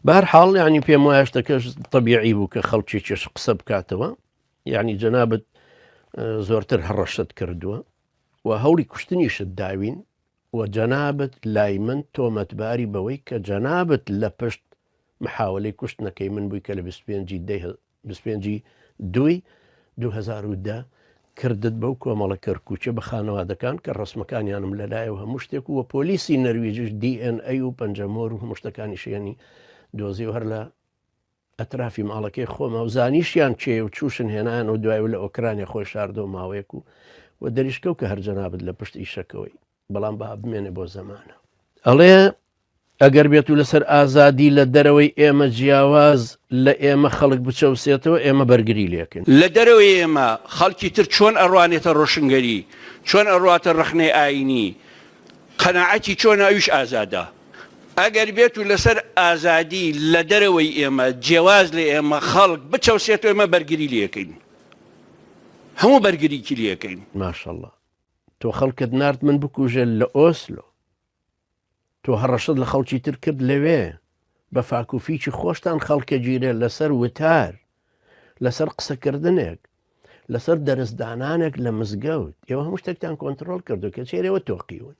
بەهەر حاڵ یعنی پێم وایە شتەکەش تەبیعی بوو کە خەڵکێکیش قسە بکاتەوە یعنی جەنابت زۆرتر هەڕەشت کردووە و هەوڵی کوشتنیشت داوین و جەنابت لای من تۆمەتباری بەوەی کە جەنابت لە پشت محاولەی کوشتنەکەی من بووی کە لە 25 دەی 25 دووی 2010 کردت بەو کۆمەڵە کەرکوچە بە خانەوادەکان کە ڕسمەکانیانم لەلایە و هەموو شتێک و پۆلیسی نەرویجش DNA و پەنجەمۆر و هەموو شتەکانیشیانی دۆزی و هەر لە ئەترافی ماڵەکەی خۆما و زانیشیان کێیە و چووشن هێنایان و دوای و لە ئۆکرانیا خۆی شاردەوە ماوەیەک و و دەریشکەو کە هەر جەنابت لە پشت ئیشەکەوەی بەڵام با بمێنێ بۆ زەمانە. ئەڵێ ئەگەر بێت و لەسەر ئازادی لە دەرەوەی ئێمە جیاواز لە ئێمە خەڵک بچەوسێتەوە ئێمە بەرگری لێکەین. لە دەرەوەی ئێمە خەڵکی تر چۆن ئەڕوانێتە ڕۆشنگەری، چۆن ئەڕواتە ڕەخنەی ئایینی، قەناعەتی چۆنە ئەویش ئازادە. ئەگەر بێت و لەسەر ئازادی لە دەرەوەی ئێمە جیواز لە ئێمە خەڵک بچەوسێتەوە ئێمە بەرگری لێکەین هەموو بەرگریی لێکەین. ماشاءاللە تۆ خەڵکت نارد من بکوژێ لە ئۆسلۆ تۆ هەڕەشەت لە خەڵکی تر کرد لەوێ بە فاکوفیکی خۆشتان خەڵکە گیرێ لەسەر وتار لەسەر قسەکردنێک لەسەر دەرسدانانێک لە مزگەوت ئێوە هەموو شتێکتان کۆنتترۆل کردو کە چێرەوە تۆقیون.